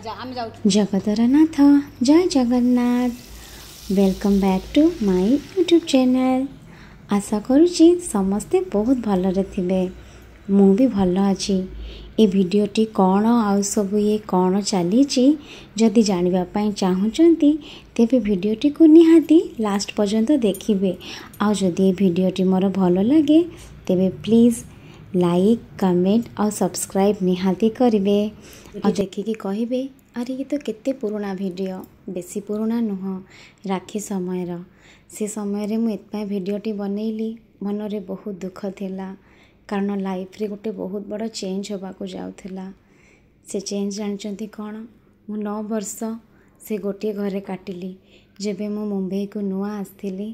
ଯା, ଆମେ ଯାଉଛୁ। ଜଗତର ନାଥ ଜୟ Jagannath. Welcome back to my YouTube channel. ଆଶା କରୁଛି ସମସ୍ତେ ବହୁତ ଭଲରେ ଥିବେ। ମୁଁ ବି ଭଲ ଅଛି। ଏ ଭିଡ଼ିଓଟି କ'ଣ ଆଉ ସବୁ ଇଏ କ'ଣ ଚାଲିଛି, ଯଦି ଜାଣିବା ପାଇଁ ଚାହୁଁଛନ୍ତି, ତେବେ ଭିଡ଼ିଓଟିକୁ ନିହାତି ଲାଷ୍ଟ ପର୍ଯ୍ୟନ୍ତ ଦେଖିବେ। ଆଉ ଯଦି ଏ ଭିଡ଼ିଓଟି ମୋର ଭଲ ଲାଗେ, ତେବେ ପ୍ଲିଜ୍ ଲାଇକ୍, କମେଣ୍ଟ ଆଉ ସବସ୍କ୍ରାଇବ୍ ନିହାତି କରିବେ। ଆଉ ଦେଖିକି କହିବେ, ଆରେ ଇଏ ତ କେତେ ପୁରୁଣା ଭିଡ଼ିଓ। ବେଶୀ ପୁରୁଣା ନୁହଁ, ରାକ୍ଷୀ ସମୟର। ସେ ସମୟରେ ମୁଁ ଏଥିପାଇଁ ଭିଡ଼ିଓଟି ବନେଇଲି, ମନରେ ବହୁତ ଦୁଃଖ ଥିଲା, କାରଣ ଲାଇଫ୍ରେ ଗୋଟେ ବହୁତ ବଡ଼ ଚେଞ୍ଜ ହେବାକୁ ଯାଉଥିଲା। ସେ ଚେଞ୍ଜ ଜାଣିଛନ୍ତି କ'ଣ? ମୁଁ 9 ବର୍ଷ ସେ ଗୋଟିଏ ଘରେ କାଟିଲି। ଯେବେ ମୁଁ ମୁମ୍ବାଇକୁ ନୂଆ ଆସିଥିଲି,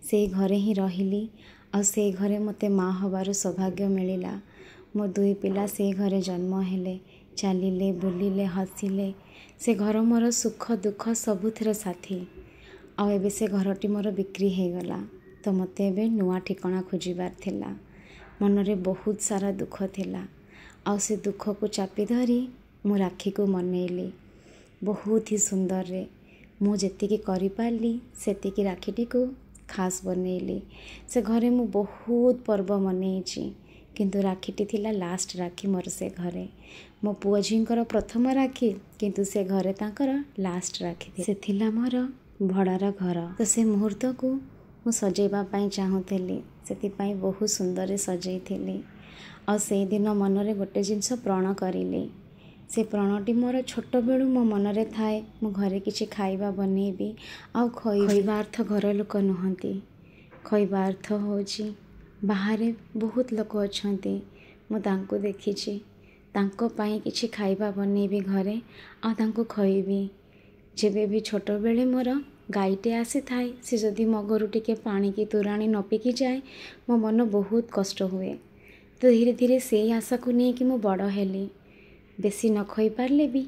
ସେଇ ଘରେ ହିଁ ରହିଲି ଆଉ ସେଇ ଘରେ ମୋତେ ମା ହେବାର ସୌଭାଗ୍ୟ ମିଳିଲା। ମୋ ଦୁଇ ପିଲା ସେଇ ଘରେ ଜନ୍ମ ହେଲେ, ଚାଲିଲେ, ବୁଲିଲେ, ହସିଲେ। ସେ ଘର ମୋର ସୁଖ ଦୁଃଖ ସବୁଥିର ସାଥୀ। ଆଉ ଏବେ ସେ ଘରଟି ମୋର ବିକ୍ରି ହେଇଗଲା, ତ ମୋତେ ଏବେ ନୂଆ ଠିକଣା ଖୋଜିବାର ଥିଲା। ମନରେ ବହୁତ ସାରା ଦୁଃଖ ଥିଲା ଆଉ ସେ ଦୁଃଖକୁ ଚାପି ଧରି ମୁଁ ରାକ୍ଷୀକୁ ମନେଇଲି ବହୁତ ହି ସୁନ୍ଦରରେ। ମୁଁ ଯେତିକି କରିପାରିଲି, ସେତିକି ରାକ୍ଷୀଟିକୁ ଖାସ୍ ବନେଇଲି। ସେ ଘରେ ମୁଁ ବହୁତ ପର୍ବ ମନେଇଛି, କିନ୍ତୁ ରାକ୍ଷୀଟି ଥିଲା ଲାଷ୍ଟ ରାକ୍ଷୀ ମୋର ସେ ଘରେ। ମୋ ପୁଅ ଝିଅଙ୍କର ପ୍ରଥମ ରାକ୍ଷୀ, କିନ୍ତୁ ସେ ଘରେ ତାଙ୍କର ଲାଷ୍ଟ ରାକ୍ଷୀ। ସେ ଥିଲା ମୋର ଭଡ଼ାର ଘର। ତ ସେ ମୁହୂର୍ତ୍ତକୁ ମୁଁ ସଜେଇବା ପାଇଁ ଚାହୁଁଥିଲି, ସେଥିପାଇଁ ବହୁତ ସୁନ୍ଦରରେ ସଜେଇଥିଲି। ଆଉ ସେଇଦିନ ମନରେ ଗୋଟେ ଜିନିଷ ପ୍ରଣ କରିଲି। ସେ ପ୍ରଣଟି ମୋର ଛୋଟବେଳୁ ମୋ ମନରେ ଥାଏ, ମୁଁ ଘରେ କିଛି ଖାଇବା ବନେଇବି ଆଉ ଖୋଇବା ଅର୍ଥ ଘର ଲୋକ ନୁହନ୍ତି, ଖୋଇବା ଅର୍ଥ ହେଉଛି ବାହାରେ ବହୁତ ଲୋକ ଅଛନ୍ତି, ମୁଁ ତାଙ୍କୁ ଦେଖିଛି, ତାଙ୍କ ପାଇଁ କିଛି ଖାଇବା ବନେଇବି ଘରେ ଆଉ ତାଙ୍କୁ ଖୋଇବି। ଯେବେ ବି ଛୋଟବେଳେ ମୋର ଗାଈଟେ ଆସିଥାଏ, ସେ ଯଦି ମୋ ଘରୁ ଟିକେ ପାଣି କି ତୋରାଣି ନ ପିଇକି ଯାଏ, ମୋ ମନ ବହୁତ କଷ୍ଟ ହୁଏ। ତ ଧୀରେ ଧୀରେ ସେଇ ଆଶାକୁ ନେଇକି ମୁଁ ବଡ଼ ହେଲି। ବେଶୀ ନ ଖୋଇ ପାରିଲେ ବି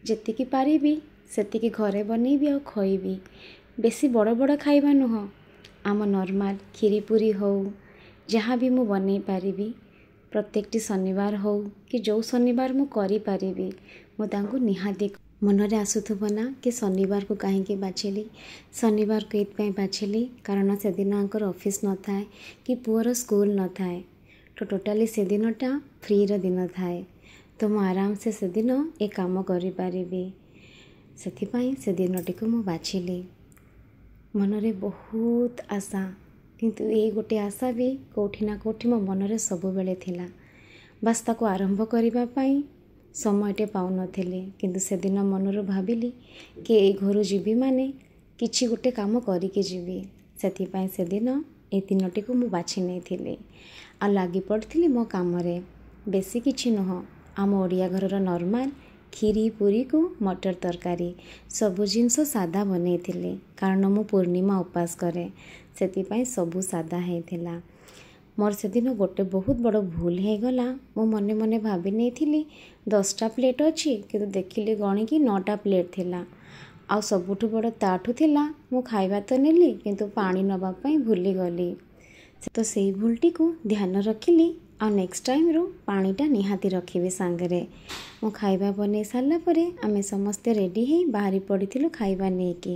ଯେତିକି ପାରିବି ସେତିକି ଘରେ ବନେଇବି ଆଉ ଖୋଇବି। ବେଶୀ ବଡ଼ ବଡ଼ ଖାଇବା ନୁହଁ, ଆମ ନର୍ମାଲ କ୍ଷୀରି ପୁରୀ ହଉ, ଯାହା ବି ମୁଁ ବନେଇ ପାରିବି, ପ୍ରତ୍ୟେକଟି ଶନିବାର ହଉ କି ଯେଉଁ ଶନିବାର ମୁଁ କରିପାରିବି, ମୁଁ ତାଙ୍କୁ ନିହାତି। ମନରେ ଆସୁଥିବ ନା କି ଶନିବାରକୁ କାହିଁକି ବାଛିଲି? ଶନିବାରକୁ ଏଇଥିପାଇଁ ବାଛିଲି, କାରଣ ସେଦିନ ୟାଙ୍କର ଅଫିସ୍ ନଥାଏ କି ପୁଅର ସ୍କୁଲ ନଥାଏ। ତ ଟୋଟାଲି ସେଦିନଟା ଫ୍ରିର ଦିନ ଥାଏ, ତ ମୁଁ ଆରାମସେ ସେଦିନ ଏ କାମ କରିପାରିବି। ସେଥିପାଇଁ ସେ ଦିନଟିକୁ ମୁଁ ବାଛିଲି। ମନରେ ବହୁତ ଆଶା, କିନ୍ତୁ ଏଇ ଗୋଟେ ଆଶା ବି କେଉଁଠି ନା କେଉଁଠି ମୋ ମନରେ ସବୁବେଳେ ଥିଲା, ବାସ୍ ତାକୁ ଆରମ୍ଭ କରିବା ପାଇଁ ସମୟଟେ ପାଉନଥିଲି। କିନ୍ତୁ ସେଦିନ ମନରୁ ଭାବିଲି କି ଏଇ ଘରୁ ଯିବି ମାନେ କିଛି ଗୋଟେ କାମ କରିକି ଯିବି। ସେଥିପାଇଁ ସେଦିନ ଏ ଦିନଟିକୁ ମୁଁ ବାଛି ନେଇଥିଲି ଆଉ ଲାଗି ପଡ଼ିଥିଲି ମୋ କାମରେ। ବେଶୀ କିଛି ନୁହଁ, ଆମ ଓଡ଼ିଆ ଘରର ନର୍ମାଲ କ୍ଷୀରି ପୁରୀକୁ ମଟର ତରକାରୀ, ସବୁ ଜିନିଷ ସାଦା ବନେଇଥିଲି, କାରଣ ମୁଁ ପୂର୍ଣ୍ଣିମା ଉପାସ କରେ, ସେଥିପାଇଁ ସବୁ ସାଦା ହେଇଥିଲା। ମୋର ସେଦିନ ଗୋଟେ ବହୁତ ବଡ଼ ଭୁଲ ହେଇଗଲା। ମୁଁ ମନେ ମନେ ଭାବି ନେଇଥିଲି 10ଟା ପ୍ଲେଟ୍ ଅଛି, କିନ୍ତୁ ଦେଖିଲି ଗଣିକି 9ଟା ପ୍ଲେଟ୍ ଥିଲା। ଆଉ ସବୁଠୁ ବଡ଼ ତାଠୁ ଥିଲା, ମୁଁ ଖାଇବା ତ ନେଲି କିନ୍ତୁ ପାଣି ନେବା ପାଇଁ ଭୁଲିଗଲି। ତ ସେଇ ଭୁଲଟିକୁ ଧ୍ୟାନ ରଖିଲି ଆଉ ନେକ୍ସଟ ଟାଇମ୍ରୁ ପାଣିଟା ନିହାତି ରଖିବି ସାଙ୍ଗରେ। ମୁଁ ଖାଇବା ବନେଇ ସାରିଲା ପରେ ଆମେ ସମସ୍ତେ ରେଡ଼ି ହେଇ ବାହାରି ପଡ଼ିଥିଲୁ ଖାଇବା ନେଇକି,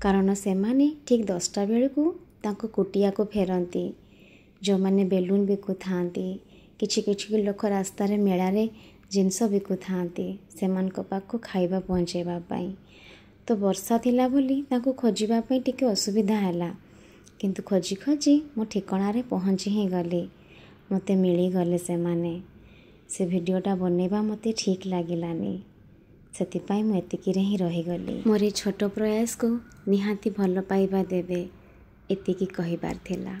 କାରଣ ସେମାନେ ଠିକ୍ 10ଟା ବେଳକୁ ତାଙ୍କ କୁଟିଆକୁ ଫେରନ୍ତି। ଯେଉଁମାନେ ବେଲୁନ୍ ବିକୁଥାନ୍ତି, କିଛି କିଛି ଲୋକ ରାସ୍ତାରେ ମେଳାରେ ଜିନିଷ ବିକୁଥାନ୍ତି, ସେମାନଙ୍କ ପାଖକୁ ଖାଇବା ପହଞ୍ଚାଇବା ପାଇଁ। ତ ବର୍ଷା ଥିଲା ବୋଲି ତାଙ୍କୁ ଖୋଜିବା ପାଇଁ ଟିକେ ଅସୁବିଧା ହେଲା, କିନ୍ତୁ ଖୋଜି ଖୋଜି ମୋ ଠିକଣାରେ ପହଞ୍ଚି ହିଁ ଗଲି। ମୋତେ ମିଳିଗଲେ ସେମାନେ। ସେ ଭିଡ଼ିଓଟା ବନେଇବା ମୋତେ ଠିକ୍ ଲାଗିଲାନି, ସେଥିପାଇଁ ମୁଁ ଏତିକିରେ ହିଁ ରହିଗଲି। ମୋର ଏ ଛୋଟ ପ୍ରୟାସକୁ ନିହାତି ଭଲ ପାଇବା ଦେବେ, ଏତିକି କହିବାର ଥିଲା।